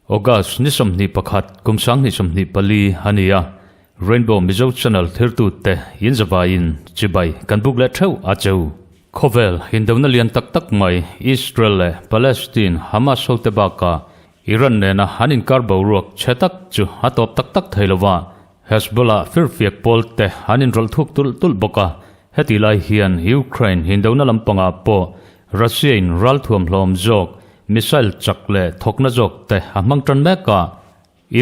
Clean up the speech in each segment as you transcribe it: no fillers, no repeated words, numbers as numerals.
August ni 21 kum 2024 a ni a, Rainbow Mizo Channel thirtute in zavaiin chibai kan buk leh theuh a cheu. Khawvel indona lian tak tak mai Israel leh Palestine Hamas hote bakah Iran nena an inkar boruak chhe tak chu a tawp tak tak thei lo va, Hezbollah firfiak pawl te an inrawlh thuk tulh tulh bawk a, heti lai hian Ukraine indona lampangah pawh Russia in ralthuam hlawm zawk, missile chak leh thawkna zawk te a hmang tan mek a,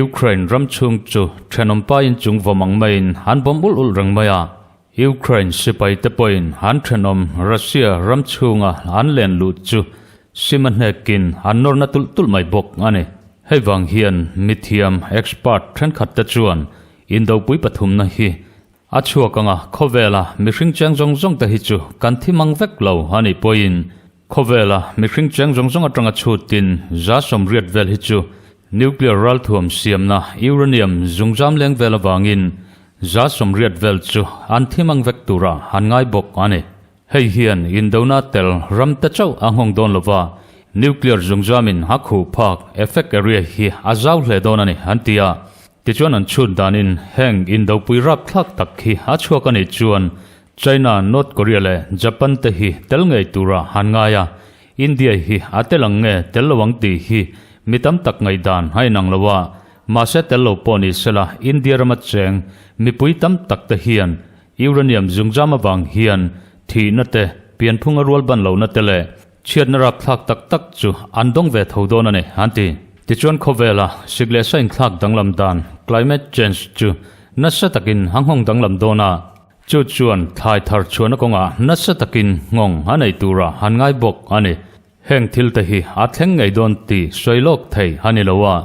Ukraine ram chhung chu thenawm pa inchung vawm ang maiin an bawm ulh ulh reng mai a, Ukraine sipai te pawhin an thenawm Russia ram chhunga an len luh chu sim a hnekin an nawrna tulh tulh mai bawk a ni. Hei vang hian mithiam, expert, thenkhat te chuan indopui pathumna hi a chhuak anga khawvela mihring cheng zawng zawng te hi chu kan thi mang vek lo a nih pawhin Khawvela mihring cheng zawng zawng atanga chhutin 80% vel hi chu nuclear ralthuam siamna uranium zungzam leng vel avangin 80% vel chu an thi mang vek tura an ngai bawk a ni. Hei hian indona tel ram te chauh a nghawng dawn lova, nuclear zungzamin a khuh phak effect area hi a zau hle dawn a ni an ti a. Tichuan an chhut danin heng indopui rapthlak tak hi a chhuak a nih chuan China, North Korea leh Japan te hi tel ngei tura han ngai a, India hi a tel ang nge tel lo ang tih hi mi tam tak ngaihdan a inang lo a, mahse tel lo pawh ni sela India rama cheng mipui tam tak te hian uranium zungzam avang hian thihna te, pianphunga rualban lohna te leh chhiatna rapthlak tak tak chu an dawng ve tho dawn a ni, an ti. Tichuan khawvela sik leh sa inthlak danglam dan, climate change, chu nasa takin a nghawng danglam dawn a. Chu chuan thlai thar chhuahna kawngah nasa takin nghawng a nei tura han ngai bawk a ni. Heng thil te hi a thleng ngei dawn tih sawi lawk thei a ni lo a,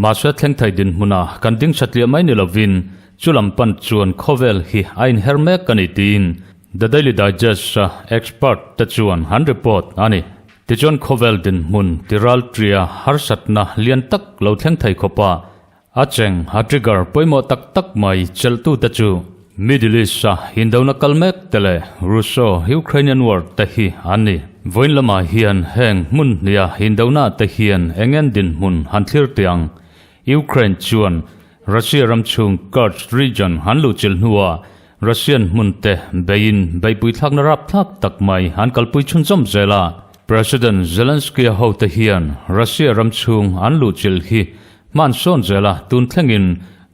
mahse thleng thei dinhmunah kan ding satliah mai ni lovin chu lam pan chuan khawvel hi a inher mek a ni tiin The Daily Digest-a expert te chuan an report a ni. Tichuan khawvel dinhmun tiralṭia harsatna lian tak lo thleng thei khawpa A cheng, a trigger, pawimawh tak tak mai chelhtute chu Middle East-a indona kal mek te leh Russo-Ukrainian War te hi an ni. Vawiin lamah hian heng hmun hniha indona te hian eng en dinhmun han thlir teh ang. Ukraine chuan Russia ram chhung Kursk region han luhchilh hnuah Russian hmun te beiin beihpui thlakna rapthlak tak mai an kalpui chhunzawm zel a. President Zelensky-a hote hian Russia ram chhung an luhchilh hi Hman sawn zela tun thlengin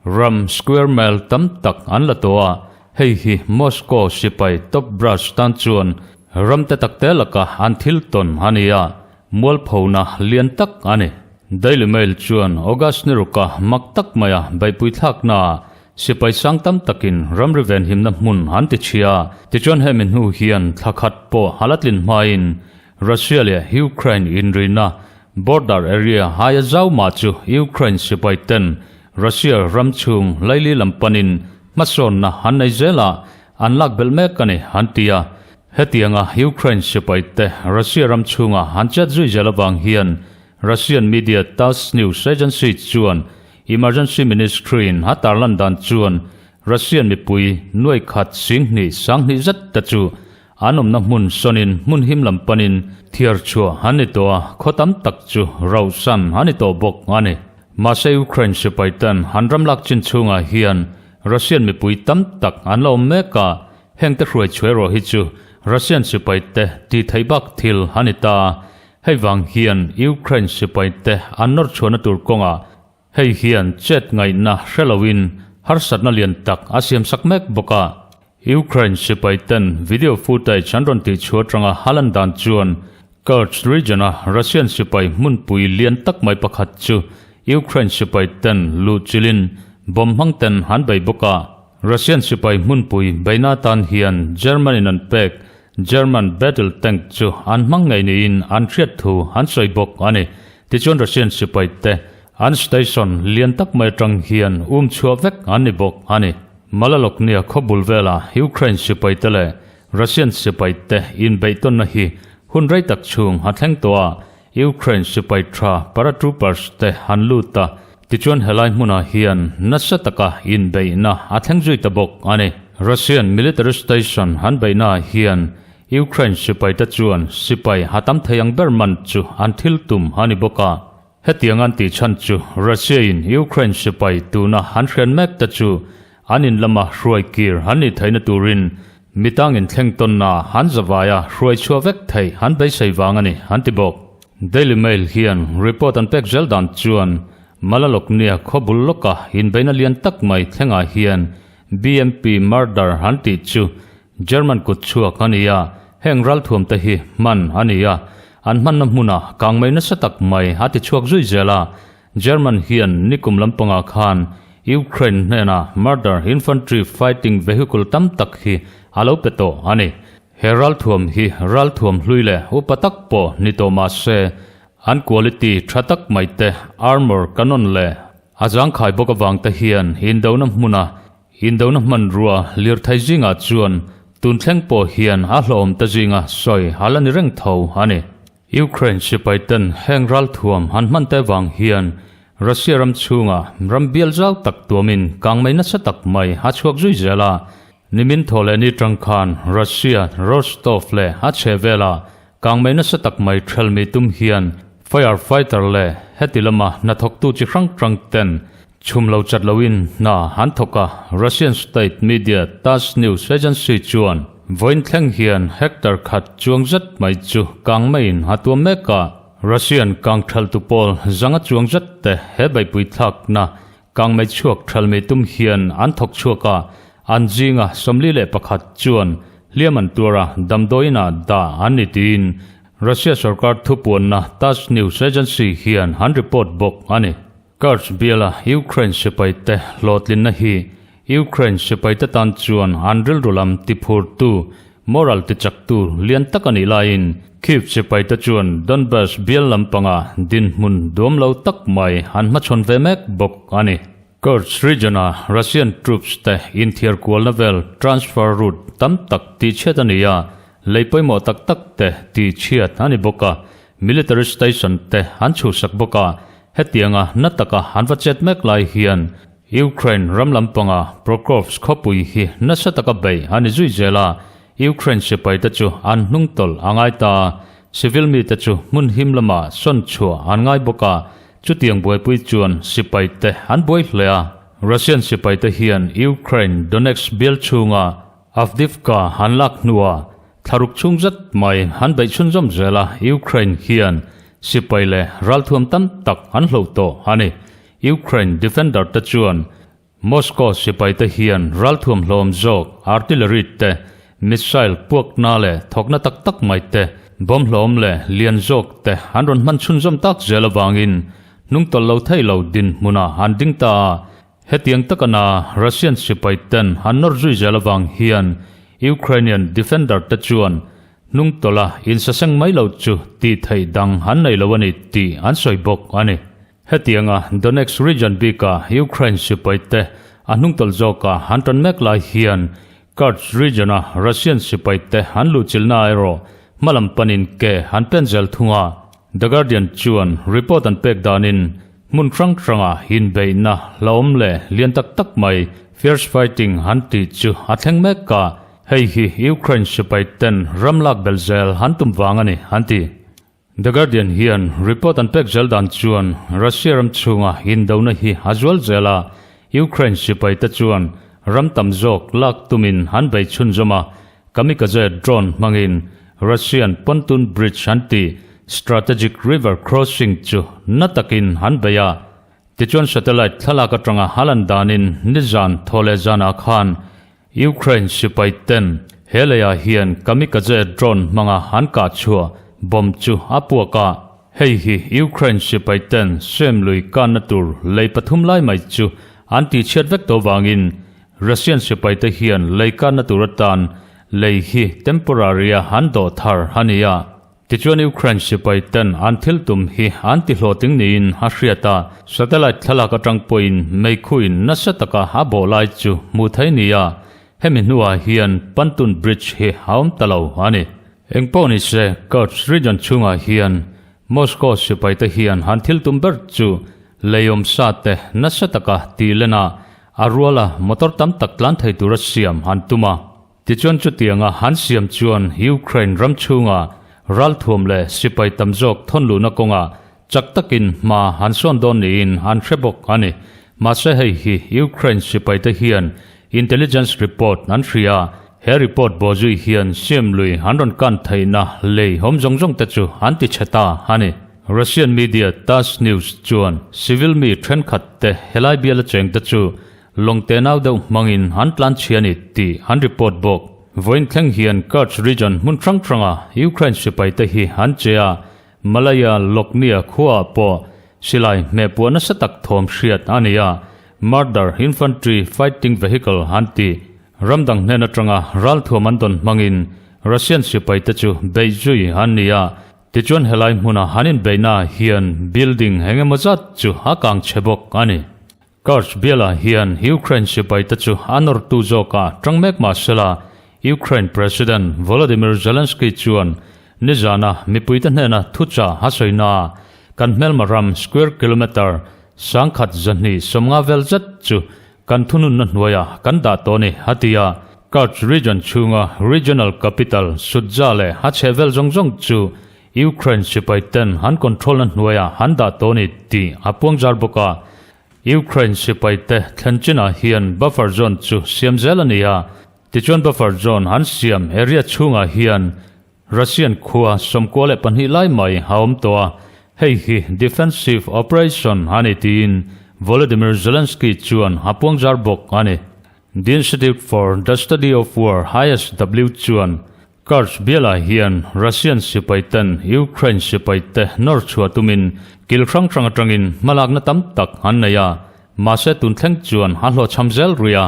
ram square mile tam tak an la tawh a, hei hi Moscow sipai top brass tan chuan ram te tak te laka an thil tawn a ni a, mualphona lian tak a ni. Daily Mail chuan August ni ruka mak tak maia beihpui thlaknaah sipai sang tam takin ramri venhimna hmun an ti chhia. Tichuan hemi hnu hian thla khat pawh a la tlin hmain Russia leh Ukraine inrina Border area haia zau mah chu Ukraine sipai ten Russia ram chhung laili lam panin hmasawnna an nei zel a, an lak belh mek a ni, an ti a. Hetianga Ukraine sipai te Russia ram chhunga an chet zui zel avang hian Russian media Tass news agency chuan Emergency Ministry in a tarlan dan chuan Russian mipui nuai khat 20 20,000 zet te chu An awmna hmun sawnin hmun him lam panin thiar chhuah an ni tawh a, khaw tam tak chu rauhsan a ni tawh bawk a ni. Mahse Ukraine sipai ten an ram lak chin chhungah hian Russian mipui tam tak an la awm mek a, heng te hruai chhuai rawh hi chu Russian sipai te tih theih bak thil a ni ta. Hei vang hian Ukraine sipai te an nawr chhuahna tur kawngah Hei hian chet ngaihna hre loin harsatna lian tak a siamsak mek bawk a. Ukraine sipai ten video footage an rawn tihchhuah atanga a lan dan chuan Kursk region-a Russian sipai hmunpui lian tak mai pakhat chu Ukraine sipai ten luhchilhin bomb hmang ten an bei bawk a. Russian sipai hmunpui beihna atan hian German-in an pek German battle tank chu an hmang ngei niin an hriat thu an sawi bawk a ni. Tichuan Russian sipai te an station lian tak mai atang hian um chhuah vek an ni bawk a ni. Malaloknia khaw bul vela Ukraine sipai te leh Russian sipai te inbeihtawnna hi hun rei tak chhung a thleng tawh a, Ukraine sipai tha paratroopers te an lut a. Tichuan helai hmunah hian nasa taka inbeihna a thleng zui ta bawk a ni. Russian military station an beihnaah hian Ukraine sipaite chuan sipai a tam thei ang ber man chu an thil tum a ni bawk a. Hetiang an tih chhan chu Russia-in Ukraine sipai tuna an hriat mek te chu an in lama hruai kir an nih theihna turin mitangin thleng tawnna an zavaia hruai chhuah vek theih an beisei vang a ni, an ti bawk. Daily Mail hian report an pek zel dan chuan Malaloknia khaw bul lawka inbeihna lian tak mai thlengah hian BMP Marder an tih chu German kut chhuak a ni a, heng ralthuam te hi hman a ni a, an hmanna hmunah kangmei nasa tak mai a ti chhuak zui zel a, German hian nikum lampangah khan Ukraine hnenah Marder infantry fighting vehicle tam tak hi a lo pe tawh a ni. He ralthuam hi ralthuam hlui leh upa tak pawh ni tawh mah se, an quality tha tak mai te, armour cannon leh a zangkhai bawk avang te hian indona hmuna Indona hmanrua lirthei zingah chuan tun thleng pawh hian a hlawhawm ta zinga sawi a la ni reng tho a ni. Ukraine sipai ten heng ralthuam han hman te vang hian Russia ram chhunga ram bial zau tak tuamin kangmei nasa tak mai a chhuak zui zel a. Nimin thaw leh ni tang khan Russia Rostov leh a chhehvela kangmei nasa tak mai thelmi tum hian fire fighter leh heti lama hnathawktu chi hrang hrang ten Chhum lo chat loin hna an thawk a, Russian state media Tass news agency chuan vawiin thleng hian hectare khat chuang zet mai chu kang maiin a tuam mek a, Russian kang thaltu pawl zanga chuang zet te he beihpui thlakna kang mei chhuak thal mei tum hian an thawk chhuak a, an zinga 41 chuan hliam an tuar a, damdawiinah dah an ni tiin Russia sorkar thupuanna Tass news agency hian an report bawk a ni. Kursk biala Ukraine sipaite hlawhtlinna hi Ukraine sipaite tan chuan an rilru lam tiphurtu, moral tichaktu lian tak a nih laiin Kyiv sipaite chuan Donbas bial lampanga dinhmun duam lo tak mai an hmachhawn ve mek bawk a ni. Kursk region-a Russian troops te inthiar kualna vel transfer route tam tak tihchhiat a ni a, lei pawimawh tak tak te tihchhiat a ni bawk a, military station te an chhuhsak bawk a, Hetianga na taka an va chet mek lai hian Ukraine ram lampanga Prokrovsk khawpui hi nasa taka bei a ni zui zel a, Ukraine sipaite chu an hnung tawlh a ngai ta. Civil mite chu hmun him lamah sawn chhuah an ngai bawk a, chutiang buaipui chuan sipaite an buai hle a. Russian sipaite hian Ukraine Donetsk bial chhunga Avdiivka an lak hnuah Thlaruk chhung zet mai an beih chhunzawm zel a, Ukraine hian sipai leh ralthuam tam tak an hloh tawh a ni. Ukraine defender te chuan Moscow sipai te hian ralthuam hlawm zawk artillery te, missile puakna leh thawkna tak tak mai te, bomb hlawm leh lian zawk te an rawn hman chhunzawm tak zel avangin hnungtawlh lo thei lo dinhmunah an ding ta a. Hetiang taka na Russian sipai ten an nawr zui zel avang hian Ukrainian defender te chuan hnungtawlha insaseng mai lo chu tih theih dang an nei lo a ni tih an sawi bawk a ni. Hetianga Donetsk region bika Ukraine sipai te a hnungtawlh zawka an tan mek lai hian Kursk region-a Russian sipai te an luhchilhna erawh hmalam panin ke an pen zel thung a. The Guardian chuan report an pek danin Hmun hrang hranga inbeihna hlauhawm leh lian tak tak mai fierce fighting an tih chu a thleng mek a, hei hi Ukraine sipai ten ram lak belh zel an tum vang a ni an ti. The Guardian hian report an pek zel dan chuan Russia ram chhunga indona hi a zual zel a, Ukraine sipai te chuan ram tam zawk lak tumin an bei chhunzawm a, Kamikaze drone hmangin Russian pontoon bridge an tih strategic river crossing chu na takin an bei a. Tichuan satellite thlalak atanga a lan danin nizan thaw leh zanah khan Ukraine sipai ten he leiah hian kamikaze drone hmanga an kah chhuah bomb chu a puak a. Hei hi Ukraine sipai ten sem lui kanna tur lei pathum lai mai chu an tihchhiat vek tawh vangin Russian sipaite hian lei kanna tur atan lei hi temporary a an dawh thar a ni a. Tichuan Ukraine sipaiten an thil tum hi an ti hlawhtling niin a hriat a, satellite thlalak atang pawhin meikhuin nasa taka a bawh lai chu hmuh theih ni a, hemi hnuah hian Pantun Bridge hi a awm ta lo a ni. Engpawh ni se, Kursk region chhungah hian Moscow sipaite hian an thil tum ber chu. Lei awm sa te nasa taka tih len a, a ruala motor tam tak tlan thei tura siam an tum a. Tichuan chutianga an siam chuan Ukraine ram chhunga ralthuam leh sipai tam zawk thawn luhna kawngah chak takin hma an sawn dawn niin an hre bawk a ni. Mahse hei hi Ukraine sipaite hian intelligence report an hria a, he report bawhzui hian siam lui an rawn kan theihna lei awm zawng zawng te chu an ti chhe ta a ni. Russian media Tass News chuan civil mi thenkhat te helai biala cheng te chu Lawng tenau deuh hmangin an tlan chhia a ni tih an report bawk. Vawiin thleng hian Kursk region hmun hrang hranga Ukraine sipaite hi an che a, Malaya Loknia khuaah pawh silai hmehpuah nasa tak thawm hriat a ni a, Marder Infantry Fighting Vehicle an ti. Ram dang hnen atanga ralthuam an dawn hmangin Russian sipaite chu beih zui an ni a, tichuan helai hmuna an inbeihnaah hian building eng emaw zat chu a kang chhe bawk a ni. Kursk bialah hian Ukraine sipaite chu a nawrtu zawkah tang mek mah sela, Ukraine President Volodymyr Zelensky chuan nizana mipuite hnena thuchah a sawi naah kan hmelma ram square kilometre 1250 vel zet chu kan thununna hnuaiah kan dah tawh a ni, a ti a. Kursk region chhunga regional capital Sudzha leh a chhehvel zawng zawng chu Ukraine sipai ten an control na hnuaiah an dah tawh a ni tih a puangzar bawk a. Ukraine sipai te thlen chinah hian buffer zone chu siam zel a ni a, tichuan buffer zone an siam area chhungah hian Russian khua 92 lai mai a awm tawh a, hei hi defensive operation a ni tiin Volodymyr Zelensky chuan a puangzar bawk a ni. The Institute for the Study of War, ISW, chuan Kursk bialah hian Russian sipaiten Ukraine sipaite nawr chhuah tumin kil hrang hrang atangin hmalakna tam tak an nei a, mahse tun thleng chuan a hlawhchham zel rui a.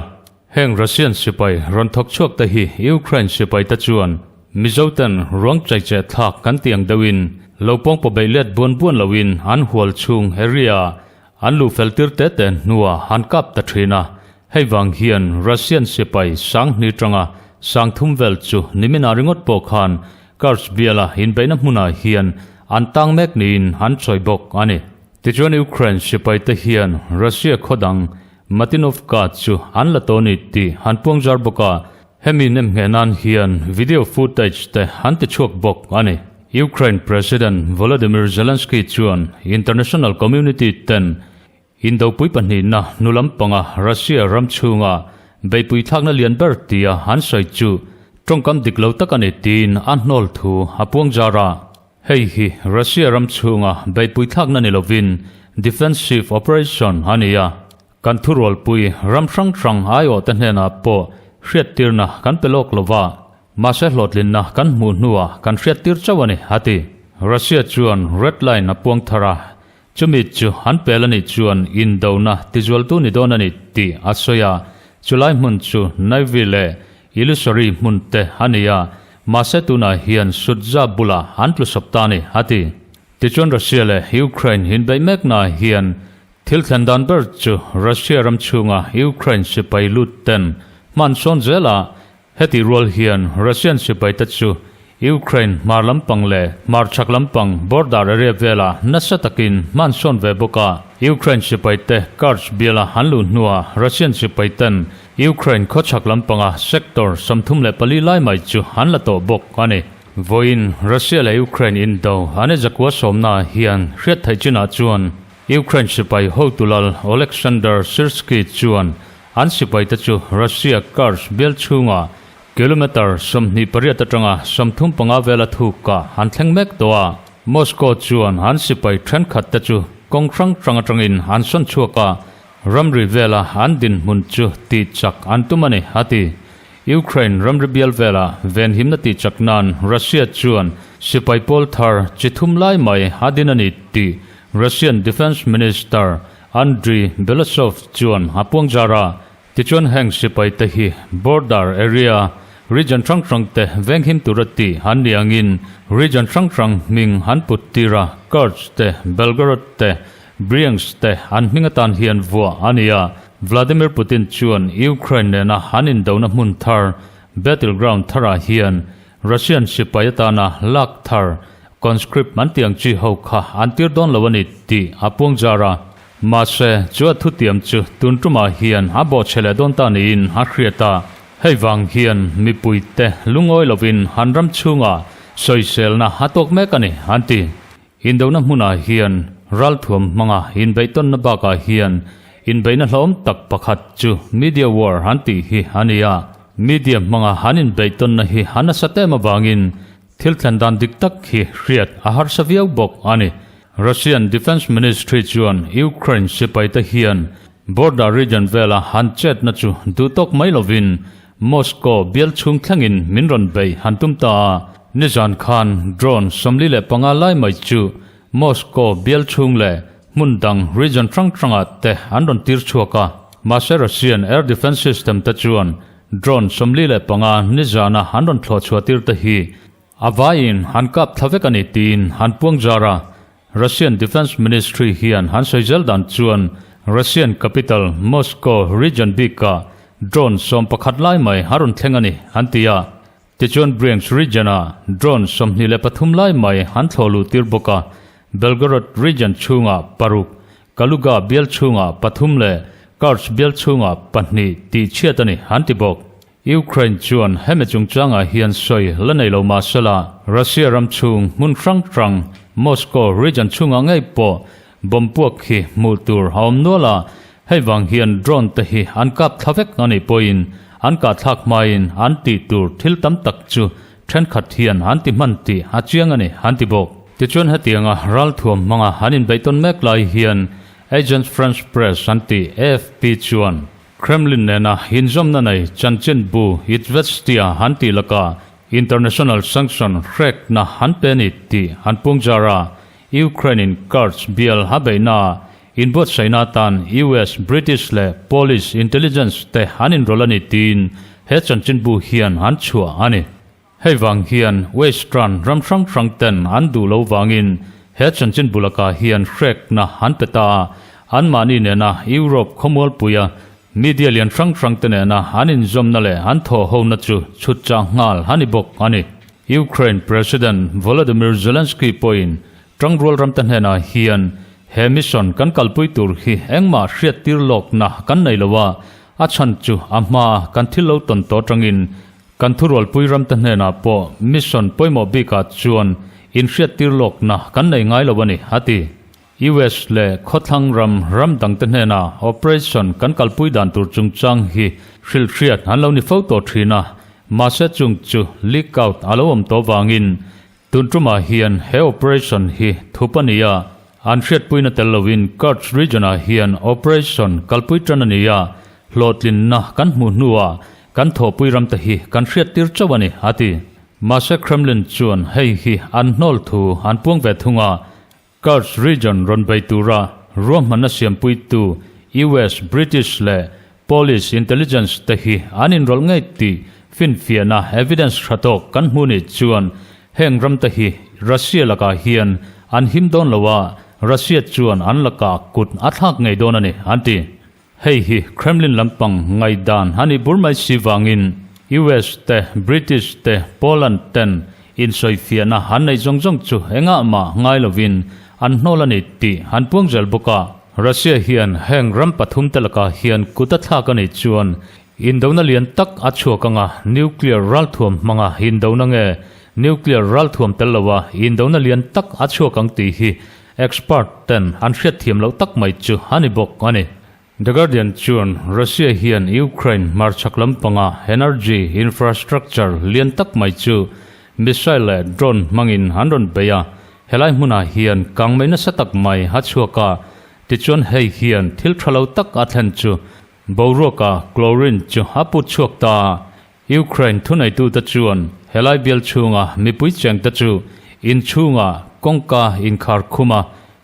Heng Russian sipai rawn thawk chhuak te hi Ukraine sipaite chuan Mizoten ruang chaicheh thlak kan tih ang deuhin lo pawngpaw beih let buan buan loin an hual chhung area an luh fel tir te te hnuah an kap ta thin a. Hei vang hian Russian sipai 2000 tanga 3000 vel chu niminah ringawt pawh khan Kursk biala inbeihna hmunah hian an tang mek niin an sawi bawk a ni. Tichuan Ukraine sipai te hian Russia khaw dang Matinovka chu an la tawh a ni tih an puangzar bawk a, hemi nemngheh nan hian video footage te an ti chhuak bawk a ni. Ukraine President Volodymyr Zelensky chuan international community ten Indopui pahnihna hnu lampanga Russia ram chhunga beihpui thlakna lian ber tia an sawi chu tawngkam dik lo tak a ni tiin a hnawl thu a puang zar a. Hei hi Russia ram chhunga beihpui thlakna ni lovin defensive operation a ni a, kan thurualpui ram hrang hrang aiawhte hnenah pawh hriattirna kan pe lawk lova, mahse hlawhtlinna kan hmuh hnuah kan hriattir chauh a ni, a ti. Russia chuan red line a puang thar a, Chumi chu an pel a nih chuan indona tizualtu ni dawn a ni tih a sawi a, chulai hmun chu Naivi leh Ilusari hmun te a ni a, mahse tunah hian Sutza bulah an tlu sawp ta a ni, a ti. Tichuan Russia leh Ukraine inbeih meknaah hian thil thlen dan ber chu Russia ram chhunga Ukraine sipai lut ten hman sawn zelah Heti rual hian Russian sipaite chu Ukraine hmar lampang leh hmar chhak lampang border area velah nasa takin hman sawn ve bawk a. Ukraine sipaite Kursk biala an luh hnuah Russian sipaiten Ukraine khawchhak lampanga sector 34 lai mai chu an la tawh bawk a ni. Vawiin Russia leh Ukraine indo an i zakua sawmnaah hian hriat theih chinah chuan Ukraine sipai hotu lal Oleksandr Syrskyi chuan An sipaite chu Russia Kursk bial chhunga kilometre 28 atanga 35 vela thukah an thleng mek tawh a. Moscow chuan an sipai thenkhatte chu kawng hrang hrang atangin an sawn chhuak a, ramri vela an dinhmun chu tihchak an tum a ni, a ti. Ukraine ramri bial vela venhimna tihchak nan Russia chuan sipai pawl thar chi thum lai mai a din a ni tih Russian Defence Minister Andriy Belousov chuan a puang zar a, tichuan heng sipai te hi border area region hrang hrang te venghim tura tih an ni angin region hrang hrang hming an put tir a, Kursk te, Belgorod te, Bryansk te an hming atan hian vuah a ni a. Vladimir Putin chuan Ukraine nena an indona hmun thar battleground tharah hian Russian sipai atana lak thar conscript an tih ang chi ho kha an tir dawn lo a ni tih a puang zar a. Mahse, chu a thutiam chu tun tumah hian a bawhchhe leh dawn ta niin a hriat a. Hei vang hian mipuite lungawi lovin an ram chhungah sawiselna a tawk mek a ni, an ti. Indona hmunah hian ralthuam hmanga inbeihtawnna bakah hian inbeihna hlawm tak pakhat chu media war an tih hi a ni a. Media hmanga an inbeihtawnna hi a nasa tem avangin thil thlen dan dik tak hi hriat a harsa viau bawk a ni. Russian Defence Ministry chuan Ukraine sipaite hian border region vela han chetna chu duhtawk mai lovin Moscow bial chhung thlengin min rawn beih han tum ta a, nizan khan drone 45 lai mai chu Moscow bial chhung leh hmun dang region hrang hrangah te an rawn tir chhuak a. Mahse Russian air defence system te chuan drone 45 nizana an rawn thlawh chhuah tir te hi a vaiin an kap thla vek a ni tiin an puang zar a. Russian Defence Ministry hian an sawi zel dan chuan Russian capital Moscow region bikah drone 11 lai mai a rawn thleng a ni, an ti a. Tichuan Bryansk region-ah drone 23 lai mai an thlawh luh tir bawk a, Belgorod region chhungah paruk, Kaluga bial chhungah pathum leh Kursk bial chhungah pahnih tih chhiat a ni, an ti bawk. Ukraine chuan hemi chungchangah hian sawi la nei lo mah sela, Russia ram chhung hmun hrang hrang, Moscow region chhungah ngei pawh bomb puak hi hmuh tur a awm nual a, hei vang hian drone te hi an kap thla vek a nih pawhin an kah thlak hmain an tih tur thil tam tak chu thenkhat hian an ti hman tih a chiang a ni, an ti bawk. Tichuan hetianga ralthuam hmanga an inbeihtawn mek lai hian Agence France Presse an tih, AFP, chuan Kremlin nena inzawmna nei chanchin bu Izvestia an tih lakah international sanction hrekna an pe a ni tih an pungzar a, Ukraine-in Kursk bial a beihnaah inbuatsaihna atan US, British leh Polish intelligence te an inrawlh a ni tiin he chanchin bu hian an chhuah a ni. Hei vang hian Western ram hrang hrang ten an duh lo vangin he chanchin bu lakah hian hrekna an pe ta a, anmahni nena Europe khawmualpuia media lian hrang hrang te nena an inzawmna leh an thawhhona chu chhut chah nghal a ni bawk a ni. Ukraine President Volodymyr Zelensky pawhin tangrual ramte hnenah hian he mission kan kalpui tur hi engmah hriattir lawkna kan nei lo a, a chhan chu a hmaa kan thil lo tawn tawh atangin Kan thurualpui ramte hnenah pawh mission pawimawh bikah chuan inhriattir lawkna kan nei ngai lo a ni, a ti. US leh khawthlang ram ram dangte hnenah operation kan kalpui dan tur chungchang hi hrilhhriat an lo ni fo tawh thin a, mahse chung chu leak out a lo awm tawh vangin Tun tumah hian he operation hi thup a ni a, an hriatpuina tel loin Kurds region-ah hian operation kalpui tan a ni a, hlawhtlinna kan hmuh hnuah kan thawhpui ramte hi kan hriattir chauh a ni, a ti. Mahse Kremlin chuan hei hi an hnawl thu an puang ve thung a, Kurds region rawn bei tura ruahmanna siampuitu US, British leh Polish intelligence te hi an inrawlh ngei tih finfiahna evidence hra tawk kan hmu nih chuan heng ram te hi Russia lakah hian an him dawn lo a, Russia chuan an lakah kut a thlak ngei dawn a ni, an ti. Hei hi Kremlin lampang ngaihdan a nih bur mai si vangin US te, British te, Poland ten insawifiahna an neih zawng zawng chu engah mah ngai lovin an hnawl a ni tih an puang zel bawk a. Russia hian heng ram pathum te lakah hian kut a thlak a nih chuan indona lian tak a chhuak anga nuclear ralthuam hmanga indona nge nuclear ralthuam tel loa indona lian tak a chhuak ang tih hi Expert ten an hriatthiam loh tak mai chu a ni bawk a ni. The Guardian chuan Russia hian Ukraine hmarchhak lampanga energy infrastructure lian tak mai chu missile leh drone hmangin an rawn bei a, helai hmunah hian kangmei nasa tak mai a chhuak a, tichuan hei hian thil tha lo tak a thlen chu boruaka chlorine chu a put chhuak ta a. Ukraine thuneitute chuan helai bial chhunga mipui chengte chu inchhunga kawngka inkhar khuma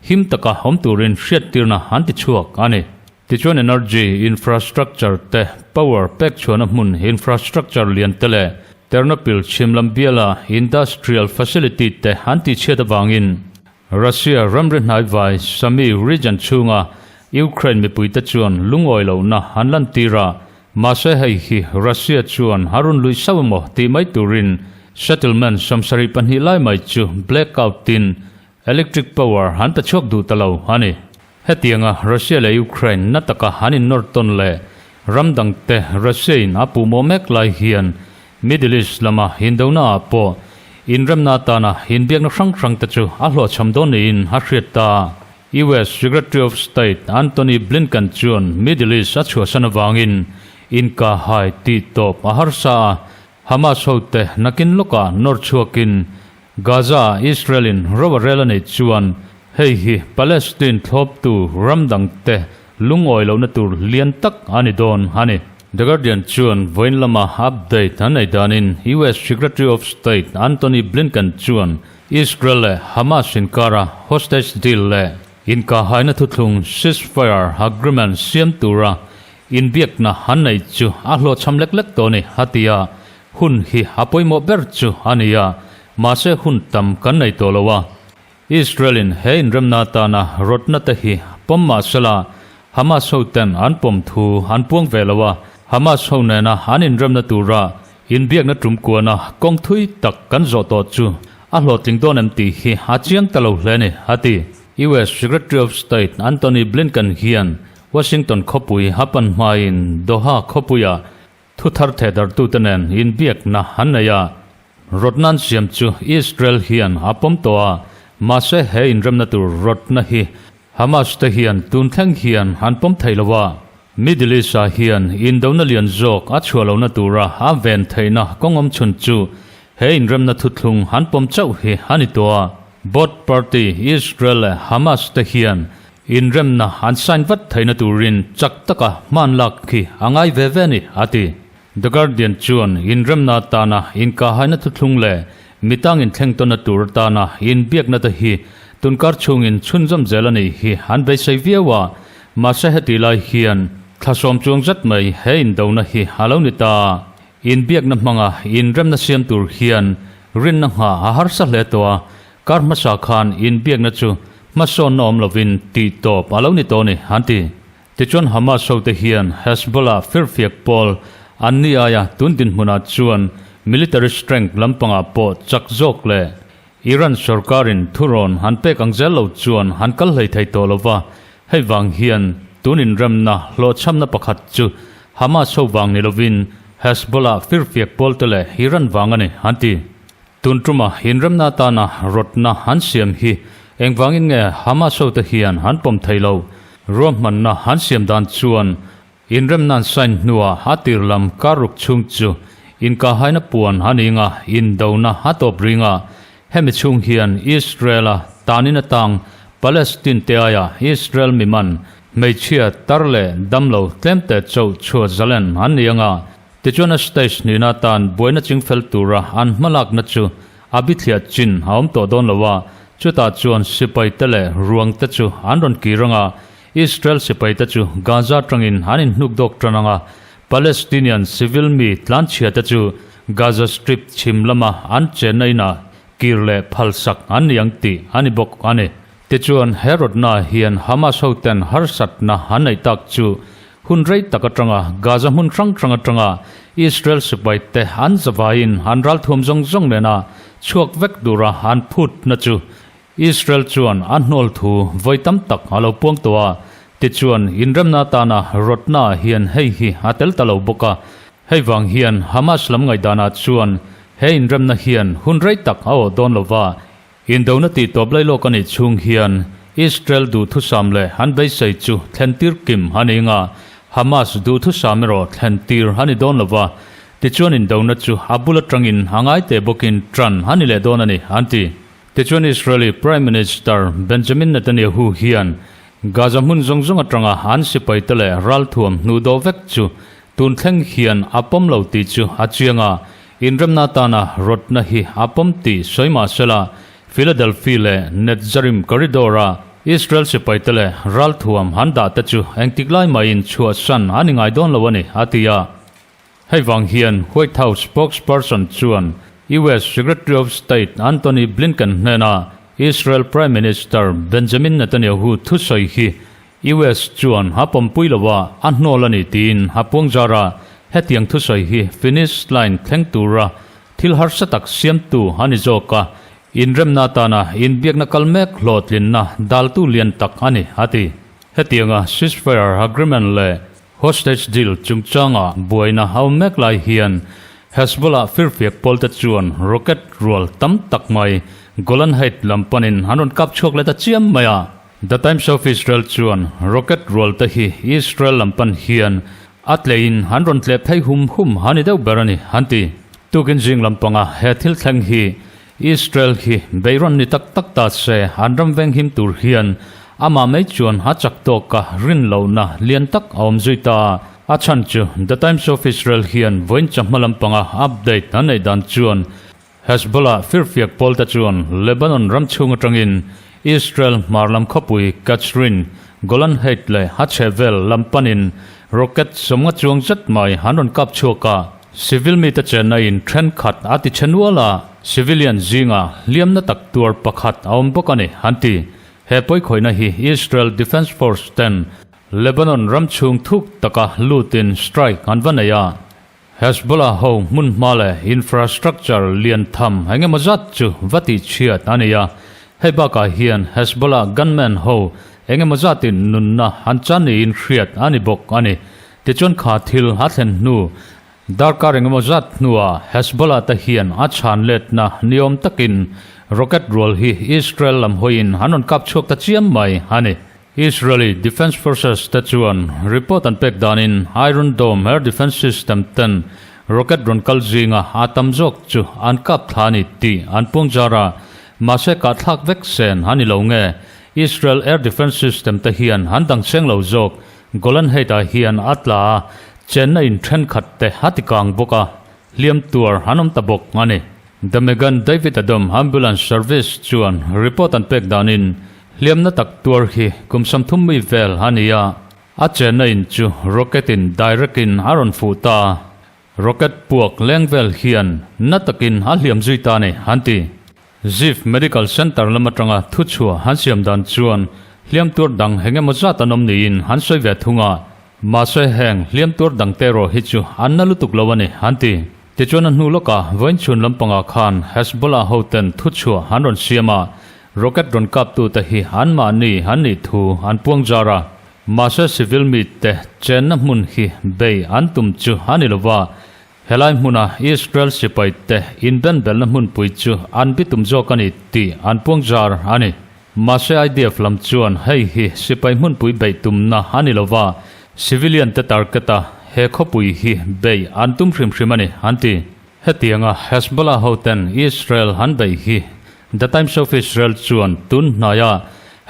him taka awm turin hriattirna an ti chhuak a ni. Tichuan energy infrastructure te, power pek chhuahna hmun infrastructure lian te leh Ternopil chhim lam biala industrial facility te an tihchhiat avangin Russia ramri hnaivai Sami region chhunga Ukraine mipuite chuan lungawi lohna an lantir a, mahse hei hi Russia chuan a rawn lui sauh emaw tih mai turin settlement 72 lai mai chu blackout tin electric power an pe chhuak duh ta lo a ni. Hetianga Russia leh Ukraine na taka an innawr tawn leh ram dangte Russia in a puhmawh mek lai hian Middle East lama indona ah pawh inremna atana inbiakna hrang hrang te chu a hlawhchham dawn niin a hriat ta. US Secretary of State Antony Blinken chuan Middle East a chhuahsan avangin inkahhai tih tawp a harsa a, Hamas hote nakin lawkah nawr chhuakin Gaza-ah Israel-in ro a rel a neih chuan hei hi Palestine thlawptu ram dangte lungawi lohna tur lian tak a ni dawn a ni. The Guardian chuan vawiin lama update an nei danin US Secretary of State Antony Blinken chuan Israel leh Hamas inkara hostage deal leh inkahhaina thuthlung ceasefire agreement siam tura Inbiakna han nei chu a hlawhchham lek lek tawh a ni, a ti a. Hun hi a pawimawh ber chu a ni a, mahse hun tam kan nei tawh lo a. Israel-in he inremna atana rawtna te hi pawm mah sela, Hamas ho ten an pawm thu an puang ve lo a. Hamas ho nena an inremna tura inbiakna tum kuana kawng thui tak kan zawh tawh chu a hlawhtling dawn em tih hi a chiang ta lo hle a ni, a ti. US Secretary of State Antony Blinken hian Washington khawpui a pan hmain Doha khawpuia thu thar thehdarhtute nen inbiakna an nei a. Rawtna an siam chu Israel hian a pawm tawh a, mahse he inremna tur rawtna hi Hamas te hian tun thleng hian an pawm thei lo a. Middle East-ah hian indona lian zawk a chhuah lohna tura a ven theihna kawng awm chhun chu he inremna thuthlung an pawm chauh hi a ni tawh a. Both party Israel leh Hamas te hian Inremna an sign vat theihna turin chak taka hman lak khi a ngai ve ve a ni, a ti. The Guardian chuan inremna atana inkahhaina thuthlung leh mitang inthleng tawnna tur atana inbiakna te hi tunkar chhungin chhunzawm zel a nih hi an beisei viau a, mahse heti lai hian thlasawm chuang zat mai he indona hi a lo ni ta. Inbiakna hmanga inremna siam tur hian rinna nghah a harsa hle tawh a, Kar hmasa khan inbiakna chu hmasawnna awm lovin tih tawp a lo ni tawh a ni, an ti. Tichuan Hamas hote hian Hezbollah firfiak pawl an ni aia tun dinhmunah chuan military strength lampangah pawh chak zawk leh Iran sorkarin thurawn han pek ang zel lo chuan han kal hlei thei tawh lova, hei vang hian tun inremna hlawhchhamna pakhat chu Hamas ho vang ni lovin Hezbollah firfiak pawlte leh Iran vang a ni, an ti. Tun tuma inremna atana rawtna an siam hi engvangin nge Hamas hote hian an pawm thei lo? Ruahmanna an siam dan chuan inremna an sign hnuah a tir lam kar ruk chhung chu inkahhaina puan a ni nga, indona a tawp ring a. Hemi chhung hian Israel-a tanin atang Palestine te aiah Israel miman hmeichhia tar leh damlo tlemte chauh chhuah zalen an ni anga, Tichuan a stage nihna atan buaina chingfel tura an hmalakna chu a bithliah chin a awm tawh dawn lo a, chutah chuan sipaite leh ruangte chu an rawn kir ang a, Israel sipaite chu Gaza atangin an inhnuk dawk tan ang a, Palestinian civil mi tlanchhiate chu Gaza Strip chhim lama an chenna inah kir leh phalsak an ni ang tih a ni bawk a ni. Tichuan he rawtna hian Hamas hoten harsatna an neih tak chu Hun rei tak atanga Gaza hmun hrang hrang atanga Israel sipaite an zavaiin an ralthuam zawng zawng nena chhuak vek tura an phutna chu Israel chuan a hnawl thu vawi tam tak a lo puang tawh a, tichuan inremna atana rawtna hian hei hi a tel ta lo bawk a. Hei vang hian Hamas lam ngaihdanah chuan he inremna hian hun rei tak a awh dawn lova, Indona tih tawp lai lawk a nih chhung hian Israel duhthusam leh an beisei chu thlentir kim a ni nga, Hamas duhthusam erawh thlentir a ni dawn lo va, tichuan indona chu a bul atangin a ngai teh bawkin tan a ni leh dawn a ni, an ti. Tichuan Israeli Prime Minister Benjamin Netanyahu hian Gaza hmun zawng zawng atanga an sipaite leh ralthuam hnuh dawh vek chu tun thleng hian a pawm lo tih chu a chiang a, Inremna atana rawtna hi a pawm tih sawi mah sela, Philadelphia leh Netzarim corridor-a Israel sipaite leh ralthuam an dah te chu engtik lai mahin chhuahsan a ni ngai dawn lo a ni, a ti a. Hei vang hian White House spokesperson chuan US Secretary of State Antony Blinken hnena Israel Prime Minister Benjamin Netanyahu thusawi hi US chuan a pawmpui lo a, a hnawl a ni tiin a puang zar a, hetiang thusawi hi finish line thleng tura thil harsa tak siamtu a ni zawk a, inremna atana inbiakna kal mek hlawhtlinna daltu lian tak a ni, a ti. Hetianga ceasefire agreement leh hostage deal chungchanga buaina a awm mek lai hian Hezbollah firfiak pawlte chuan rocket rual tam tak mai Golan Height lam panin an rawn kap chhuak leh ta chiam mai a. The Times of Israel chuan rocket rual te hi Israel lam pan hian a tleiin an rawn tleh phei hum hum a ni deuh ber a ni, an ti. Tukin zing lampanga he thil thleng hi Israel hi beirawn ni tak tak ta se an ram venghim tur hian amah mai chuan a chak tawka rin lohna lian tak a awm zui ta. A chhan chu The Times of Israel hian vawiin chawhma lampanga update an neih dan chuan Hezbollah firfiak pawlte chuan Lebanon ram chhung atangin Israel hmar lam khawpui Katzrin, Golan Height leh a chhehvel lam panin rocket sawmnga chuang zet mai an rawn kap chhuak a. Civil mite chenna in thenkhat a ti chhe nual a, civilian zinga hliamna tak tuar pakhat a awm bawk a ni, an ti. He pawikhawihna hi Israel Defence Force ten Lebanon ram chhung thuk taka lutin strike an va nei a, Hezbollah ho hmun hma leh infrastructure lian tham eng emaw zat chu va tih chhiat a ni a, hei bakah hian Hezbollah gunman ho eng emaw zatin nunna an chan niin hriat a ni bawk a ni. Tichuan kha thil a thlen hnu darkar eng emaw zat hnuah Hezbollah te hian a chhan letna niawm takin rocket rual hi Israel lam hawiin an rawn kap chhuak ta chiam mai a ni. Israeli Defence Forces te chuan report an pek danin Iron Dome air defence system ten rocket rawn kal zinga a tam zawk chu an kap thla a ni tih an puang zar a, mahse kahthlak vek sen a ni lo nge Israel air defence system te hian an dang cheng lo zawk Golan Height-ah hian a tla a, chenna in thenkhat te a ti kang bawk a, hliam tuar an awm ta bawk a ni. The Megan David Adom Ambulance Service chuan report an pek danin hliamna tak tuar hi kum 30 mi vel a ni a, a chenna in chu rocket in direct in a rawn fuh ta a, rocket puak leng vel hian na takin a hliam zui ta a ni, an ti. Ziv Medical Centre lam atanga thuchhuah han siam dan chuan hliam tuar dang eng emaw zat an awm niin an sawi ve thung a, mahse heng hliam tuar dang te erawh hi chu an na lutuk lo a ni, an ti. Tichuan a hnu lawkah vawiinchhun lampangah khan Hezbollah hoten thuchhuah an rawn siam a, rocket rawn kaptute hi anmahni an nih thu an puang zar a, mahse civil mite chenna hmun hi bei an tum chu a ni lova, Helai hmuna Israel sipaite inbenbelna hmunpui chu an bitum zawk a ni tih an puang zar a ni. Mahse IDF lam chuan hei hi sipai hmunpui beih tumna a ni lova, civilian te target a he khawpui hi beih an tum hrim hrim a ni, an ti. Hetianga Hezbollah hoten Israel an beih hi The Times of Israel chuan tun hnaia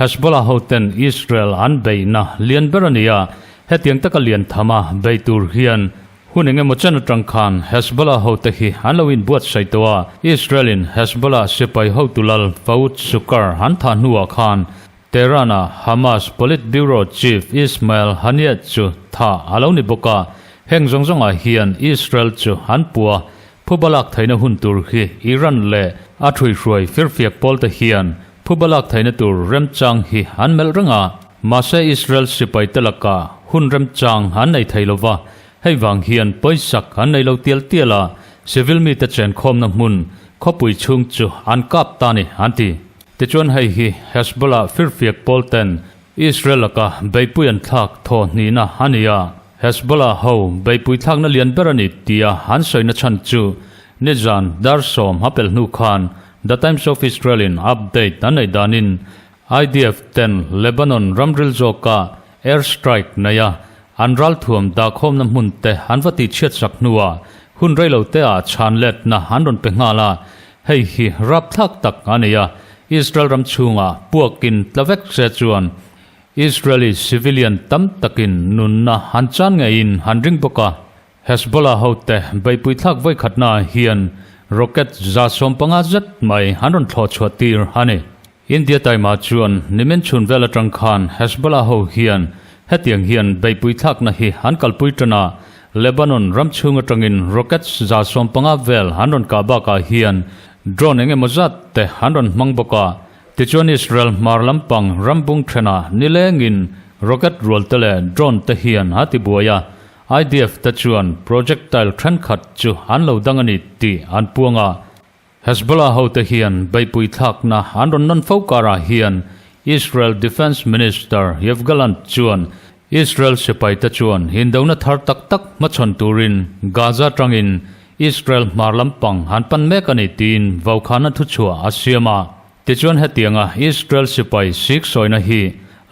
Hezbollah hoten Israel an beihna lian ber a ni a, hetiang taka lian thama bei tur hian Hun eng emaw chen atang khan Hezbollah hote hi an lo inbuatsaih tawh a, Israel-in Hezbollah sipai hotu lal Faoud Shukr an thah hnuah khan Tehran-a Hamas Politburo chief Ismail Haniyeh chu thah a lo ni bawk a, heng zawng zawngah hian Israel chu an puh a, phuba lak theihna hun tur hi Iran leh a ṭhuihruai firfiak pawlte hian phuba lak theihna tur remchang hi an melh reng a, mahse Israel sipaite lakah hun remchang an nei thei lo va, Hei vang hian pawisak an nei lo tial tial a, civil mite chenkhawmna hmun khawpui chhung chu an kap ta ni, an ti. Tichuan hei hi Hezbollah firfiak pawl ten Israel laka beihpui an thlak thaw hnihna a ni a, Hezbollah ho beihpui thlakna lian ber a ni tia an sawina chhan chu nizan dar 10 a pelh hnu khan The Times of Israel in update an neih danin IDF ten Lebanon ramril zawka air strike nei a, an ralthuam dahkhawmna hmun te an va tihchhiat sak hnuah hun rei lo te ah chhan letna an rawn pe nghal a, hei hi rapthlak tak a ni a, Israel ram chhungah puakin tla vek se chuan Israeli civilian tam takin nunna an chan ngeiin an ring bawk a. Hezbollah hote beihpui thlak vawikhatna hian rocket 150 zet mai an rawn thlawh chhuah tir a ni. India taima chuan nimin chhun vel atang khan Hezbollah ho hian hetiang hian beihpui thlakna hi an kalpui tan a, Lebanon ram chhung atangin rockets 150 vel an rawn kah bakah hian drone eng emaw zat te an rawn hmang bawk a. Tichuan Israel hmar lampang ram bung thenah nilengin rocket rual te leh drone te hian a tibuai a, IDF te chuan projectile thenkhat chu an lo dang a ni tih an puang a, Hezbollah hote hian beihpui thlakna an rawn nawn fo karah hian Israel Defence Minister Yoav Gallant chuan Israel sipaite chuan indona thar tak tak hmachhawn turin Gaza tangin Israel hmar lampang han pan mek a ni tiin vaukhana thuchhuah a siam a. Tichuan hetianga Israel sipai sik sawina hi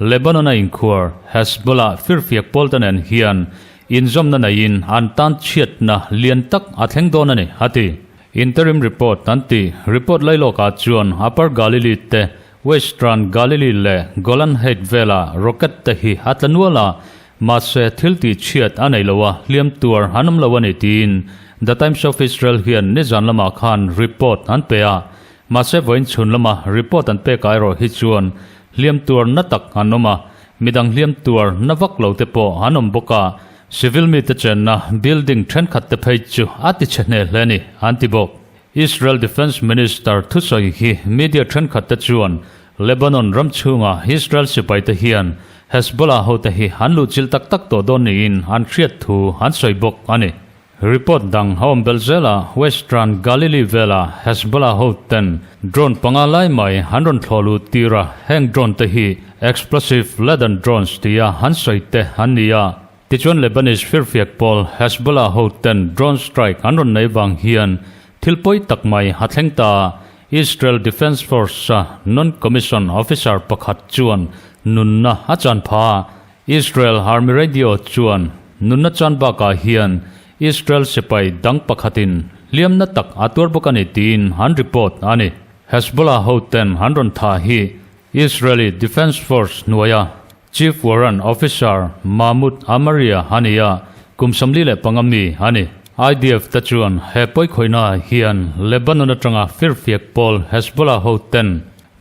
Lebanon-a inkhuar Hezbollah firfiak pawlte nen hian inzawmna neiin an tan chhiatna lian tak a thleng dawn a ni, a ti. Interim report an ti. Report lailawkah chuan Upper Galilee te, Western Galilee leh Golan Height vela rocket te hi a tla nual a, mahse thil tih chhiat a nei lo a, hliam tuar an awm lo a ni tiin The Times of Israel hian nizan lamah khan report an pe a. Mahse vawiin chhun lama report an pek ah erawh hi chuan hliam tuar na tak an awm a, midang hliam tuar na vak lo te pawh an awm bawk a, Civil mite chenna building thenkhat te phei chu a ti chhe hneh hle a ni, an ti bawk. Israel Defence Minister thusawi hi media thenkhat te chuan Lebanon ram chhunga Israel sipai te hian Hezbollah hote hi an luhchilh tak tak tawh dawn niin an hriat thu an sawi bawk a ni. Report dang a awm belh zel a, Western Galilee vela Hezbollah hoten drone panga lai mai an rawn thlawh luh tir a, heng drone te hi explosive laden drones tia an sawi te an ni a. Tichuan Lebanese firfiak pawl Hezbollah hoten drone strike an rawn nei vang hian thil pawi tak mai a thleng ta a, Israel Defence Force-a non-commissioned officer pakhat chuan nunna a chan pha a, Israel Army Radio chuan nunna chan bakah hian Israel sipai dang pakhatin hliamna tak a tuar bawk a ni tiin an report a ni. Hezbollah hoten an rawn thah hi Israeli Defence Force hnuaia Chief Warrant Officer Mahmoud Amaria a ni a, kum 45 mi a ni. IDF te chuan he pawikhawihnaah hian Lebanon atanga firfiak pawl Hezbollah hoten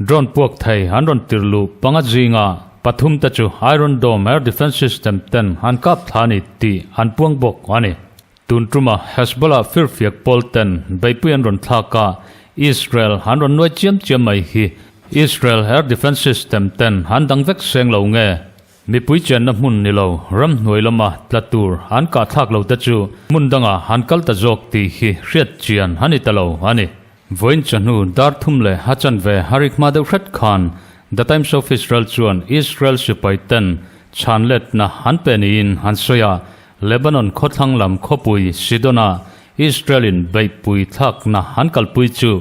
Drone puak thei an rawn tir luh panga zinga pathum te chu Iron Dome air defence system ten an kap thla a ni tih an puang bawk a ni. Tun tuma Hezbollah firfiak pawl ten beipui an rawn thlak a, Israel an rawn nuai chiam chiam mai hi Israel air defence system ten an dang vek seng lo nge? Mipui chenna hmun ni lo, ramhnuai lama tla tur an kahthlak lo te chu hmun dangah an kal ta zawk tih hi hriat chian a ni ta lo a ni. Vawiin chawhnu dar thum leh a chanve a rik hma deuh hret khan The Times of Israel chuan Israel sipai ten chhan letna an pe niin an sawi a, Lebanon khawthlang lam khawpui Sidon-a Israel-in beihpui thlakna an kalpui chu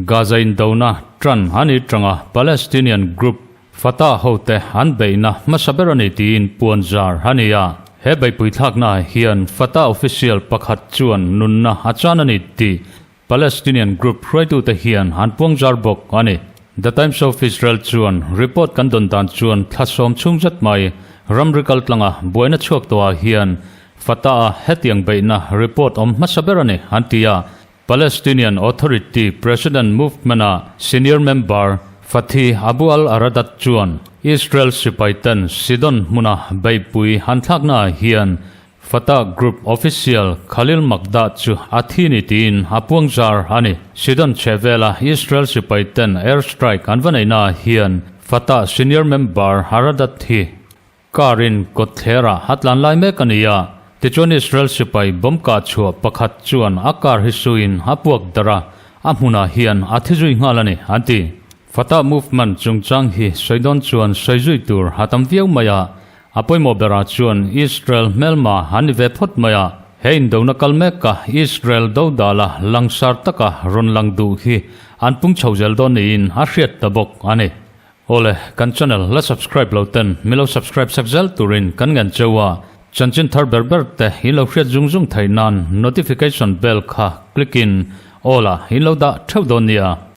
Gaza indona tan a ni tanga Palestinian group Fatah hote an beihna hmasa ber a ni tiin puan zar a ni a. He beihpui thlaknaah hian Fatah official pakhat chuan nunna a chan a ni tih Palestinian group hruaitute hian an puang zar bawk a ni. The Times of Israel chuan report kan dawn dan chuan thla sawm chhung zet mai ramri kaltlanga buaina chhuak tawhah hian Fatah-a hetiang beihna report awm hmasa ber a ni an ti a. Palestinian Authority President Movement-a senior member Fathi Abu al-Aradat chuan Israel sipaiten Sidon hmuna beihpui han thlaknaah hian Fatah group official Khalil Makdah chu a thi ni tiin a puang zar a ni. Sidon chhehvela Israel sipaiten air strike an va neihnaah hian Fatah senior member Aradat hi Car in kawtthlerah a tlan lai mek a ni a, tichuan Israel sipai bomb kah chhuah pakhat chuan a car hi suiin a puak darh a, a hmunah hian a thi zui nghal a ni, an ti. Fatah movement chungchang hi sawi dawn chuan sawi zui tur a tam viau mai a, a pawimawh berah chuan Israel hmelma an ni ve phawt mai a, he indona kal meka Israel dodala langsar taka rawn lang duh hi an pung chho zel dawn niin a hriat ta bawk a ni. Awle, kan channel la subscribe lo ten mi lo subscribe sak zel turin kan ngen cheu a, chanchin thar ber ber te in lo hriat zung zung theih nan notification bell kha click in all ah in lo dah theuh dawn nia.